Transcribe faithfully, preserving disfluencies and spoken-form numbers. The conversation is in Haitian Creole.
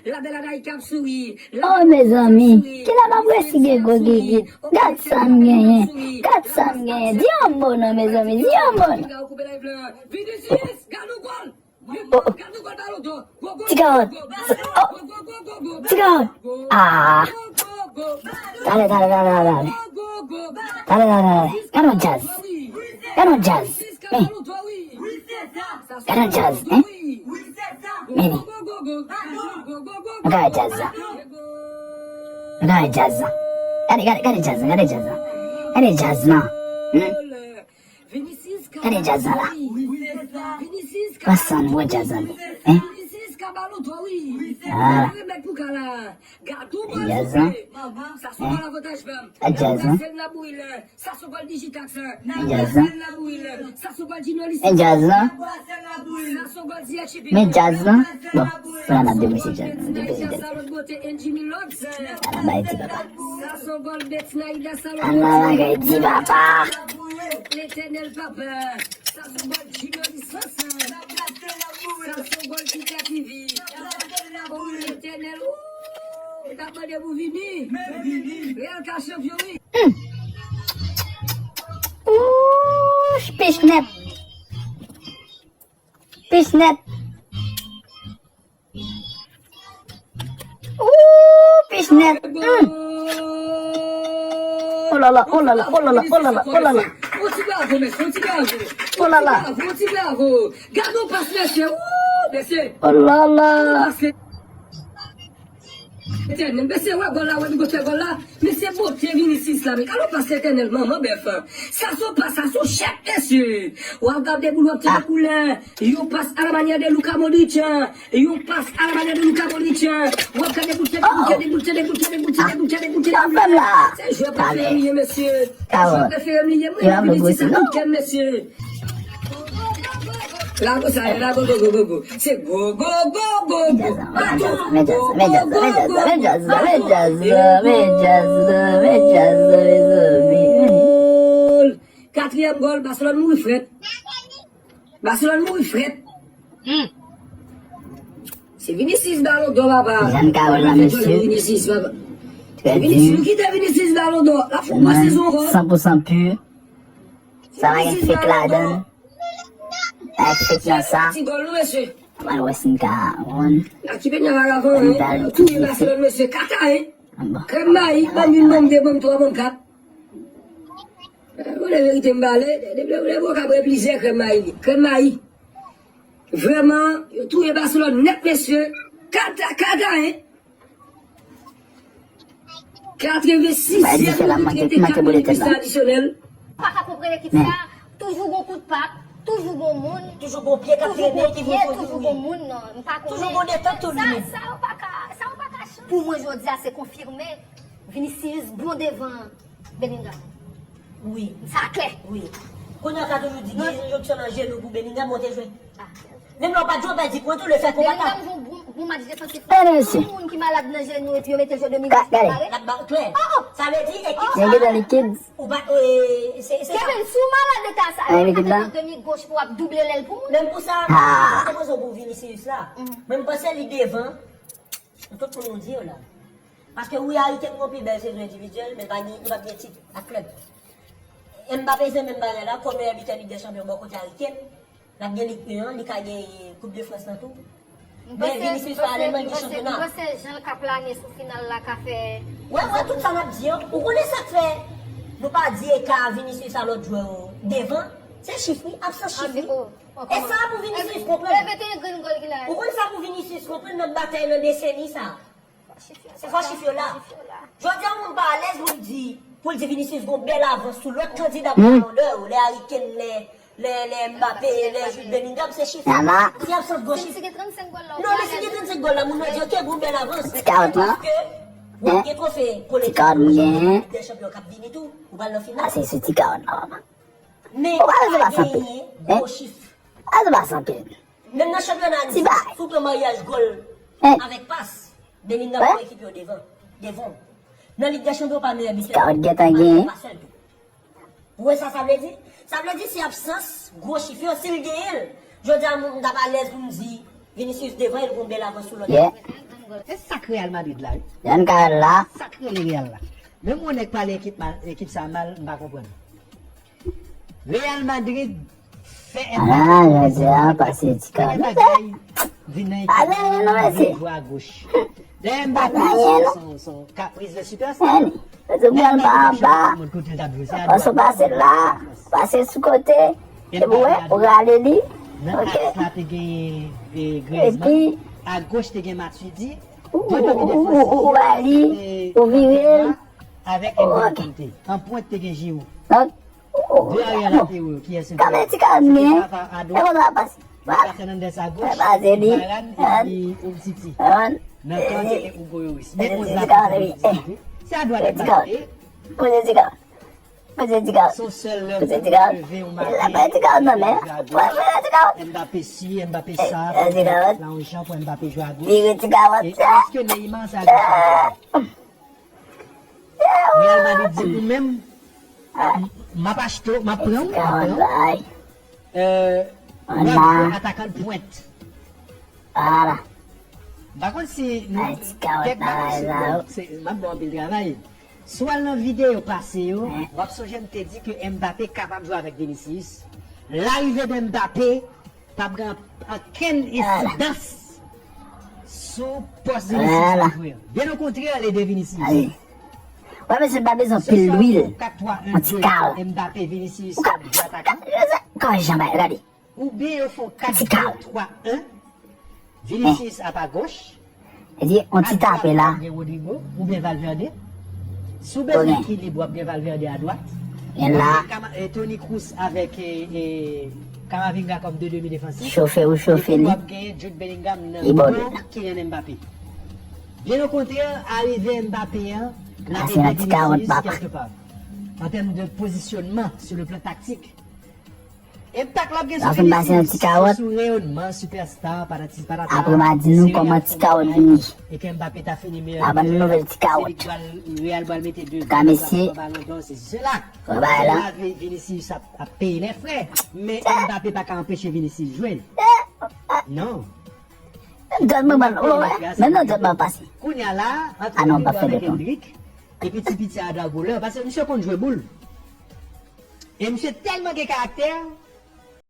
La belle Anaï k ap souri. Oh mezanmi, kilè m ap resi gen gwo gigit? Gad sa m genyen, gad sa m genyen. Di yon mo non mezanmi, di yon mo non. Vinicius, gad yon gòl. Oh, oh. Ti kawòt. Oh. Ti kawòt. Ah. Talè, talè, talè, talè. Talè, talè, talè. Gad yon djaz. Gad yon djaz. Men. Gad yon djaz, hein? Men. Gad djaz la. Gad djaz la. Gade, gade, gade djaz la, gade djaz la. Gade djaz la. Hmm? Gade djaz la la. Pasan nou wè djaz la. Hein? Ah. Djaz la. Hein? Gade djaz la. Djaz la. Gade djaz la. Men djaz la. Bon, fò n ap depresye djaz la, depresye djaz la. Ala bagay ti papa. Ala bagay ti papa. Ouch, pich nèt. Pich nèt. Ooh, pich nèt. Hmm. Oh la la, oh la la, oh la la, oh la la, oh la la. On ti bravo, mesye, on ti bravo. Oh la la. On ti bravo, on ti bravo. Gad yon pas, mesye. Ooh, mesye. Oh la la. Etènèl, mesye, wè gòl la, wè li gòl la. Mesye, bote Vinicius la, men gad yon pas Etènèl, manman bèf. Sa se yon pas, sa se yon chèk, mesye. W ap gade boul, w ap tande koulè. Yon pas à la manière de Luka Modric. Yon pas à la manière de Luka Modric. W ap gade boul, tande boul, tande boul, tande boul, tande boul, tande boul, tande boul, tande boul. Se jwè prefere m li ye, mesye. Se jwè prefere m li ye. Mwen, Vinicius sa tout kè m, mesye. La go sa ye, la go, go, go, go, go. Se go, go, go, go, go. Men djaz la, men djaz la, men djaz la, men djaz la, men djaz la, men djaz la, men djaz la, men djaz la, mezanmi. Katriyèm gòl, Barcelone mouri frèt. Barcelone mouri frèt. Hmm. Se Vinicius Ballon d'Or, papa. Jan ka wè la, mesye. Vinicius, papa. Trè di. Vinicius, nou kite Vinicius Ballon d'Or. L ap fè yon bon sezon ankò. San pou san pu. Sa pa gen fake ladan. Pa gen fake nan sa. Ti gòl nou, mesye. Mwen wè si n ka wonn. Aki Peña vagabon, hein. Touye Barcelone, mesye. Kaka, hein. Krèm mayi, banm youn, banm de, banm twa, banm kat. Ou le verite m pale, de, de, de, de, bon, ka bwè plizyè krèm mayi li. Krèm mayi. Vrèman, yo touye Barcelone nèt, mesye. Kata, kata, hein. Katrevensizyèm minit, li te kat minit adisyonèl. Pa ka konprann ekip sa, toujou gon kout pap, toujou gon moun, toujou gon pye k ap trennen ki vin fè toujou gon moun, non, m pa konnen. Toujou gon detant tou li menm. Sa, sa yo pa ka, sa yo pa ka chanje. Pou mwen, jodi a, se konfime. Vinicius bon devan Bellingham. Wi. Sa klè. Wi. Kounye a ka toujou di gen yon jonksyon nan jenou pou Bellingham, ou te jwe. Menm lè w pa t jwe, w pa di pwen tou, le fè ke w pa t. Bellingham jwe yon bon, bon match defansif. Tout moun ki malad nan jenou epi yo mete l jwe demi goch pou pare. L ap ba w klè. Sa vle di ekip sa. Ou pa, e, se, se sa. Kevin, si w malad eta sa, yo pa mete w demi goch pou w ap double lèl pou moun. Menm pou sa, mwen te poze w pou Vinicius la. Mwen m panse li devan. Tout moun nou di yo la. Paske wi, Harry Kane gon pi bèl sezon endividyèl, men l pa gen, li p ap gen tit ak klèb. Mbappé se menm bagay la, kòm meyè bitè Lig dè Chanpyon bò kote Harry Kane. L ap gen Lig en an, li ka gen Koup de Frans lan tou. Men Vinicius pa ale nan Lig dè Chanpyona. Mwen panse jan l ka plane sou final la ka fè. Wè, wè, tout sa n ap di an. Ou konnen sa k fè nou pa di eka Vinicius a lòt jwè yo devan? Se chif wi, absans chif wi. E sa pou Vinicius konprann. Ou konn sa pou Vinicius konprann nan batay nan deseni sa. Se fò chif yo la. Jodi a, yon moun pa alèz pou l di, pou l di Vinicius gon bèl avans sou lòt kandida pou Ballon d'Or yo, lè Harry Kane, lè, lè, lè Mbappé, lè Jude Bellingham, se chif. Se absans gwo chif. Non, men si gen trannsenk gòl la, moun nan di, oke, gon bèl avans. Paske w ap gen twofe kolektif, Lig dè Chanpyon k ap vini tou, ou pral nan final. Ou pa alèz ou pa santi. Gwo chif. Alèz ou pa santi. Menm nan chanpyona Nice, si w pran maryaj gòl avèk pas, Bellingham pran ekip yo devan. Devan. Nan Lig dè Chanpyon, pa meyè bitè. Ti Kawòt gentan genyen. Ou wè sa sa vle di? Sa vle di se absans gwo chif yo, si l genyen l. Jodi a, m t ap alèz pou m di Vinicius devan e l gon bèl avans sou lòt yo. E sa k Real Madrid la, wi. Jan ka wè l la. Sa k rele Real la. Menm yon nèg pale ekip, mal, ekip sa mal, m pa konprann. Real Madrid fè Mbappé. Ah, jodi a pase ti ka. Bagay vin nan ekip, jwe agoch. Dèyè Mbappé, se yon kapriz de sipèsta. Mbappé pa anba. Pase l la, pase l sou kote. Epi wè, ou rale li. Nan aks la te gen Griezmann. Agoch te gen Matuidi. Ou, ou, ou, ou, ou ba li, ou vire l. Avèk N'Golo Kanté. An pwent te gen Giroud. De aryè latero yo, kiyès yo te? Kòman ti ka gen? Adwat, Lucas Hernandez agoch, Varane epi Umtiti. Nan kan se te Hugo Lloris. Men onz la, se adwat Mbappé. Kote ti ka? Kote ti ka? Son sèl lè pou leve yon maten, Mbappé si, Mbappé sa, la yon jan pou Mbappé jwe agoch. E èske Neymar se agoch? Real Madrid di ou menm, m ap achte w, m ap pran w, m ap pran w. Euh, w ap jwe atakan pwent. M pa konn si nou kèk bagay sou, bon, se, m ap ba w anpil travay. Si w al nan videyo pase yo, w ap sonje m te di ke Mbappé kapab jwe avèk Vinicius. Larive de Mbappé p ap gen okenn ensidans sou pòs Vinicius ap jwe an. Byen okontrè, l ede Vinicius. Wè, mesye, pa bezwen pil lwil. Yon ti kawo. Mbappé, Vinicius ap jwe atakan. Kòman jan bay, gade. Oubyen yo fè yon kat de twa en. Vinicius ap agoch. Li di, yon ti tape la. Gen Rodrygo oubyen Valverde. Si w bezwen ekilib, w ap gen Valverde adwat. Gen la. Toni Kroos avèk e, e, Camavinga kòm de demi defansif. Chofe ou chofe li. Epi w ap gen Jude Bellingham nan do Kylian Mbappé. Byen okontrè, arive Mbappé an, l ap ede Vinicius kèlkepa. An tèm de pozisyonman, sur le plan tactique, enpak l ap gen sou Vinicius, sou reyonman, sipèsta, patati patata. Apre m a di nou kòman ti kawòt vini. E ke Mbappé ta fini meyè butè, se li k pral, Real pral mete devan nan klasman Ballon d'Or, sesi sela. Sela, Vinicius ap, ap peye lè frè. Men Mbappé pa ka anpeche Vinicius jwe. Non. Menm dwèt mwen, menm nan dwèt mwen pase. Kounye a la, ant Rodrygo avèk Endrick, epi ti piti a Arda Güler, paske misye konn jwe boul. E misye tèlman gen karaktè,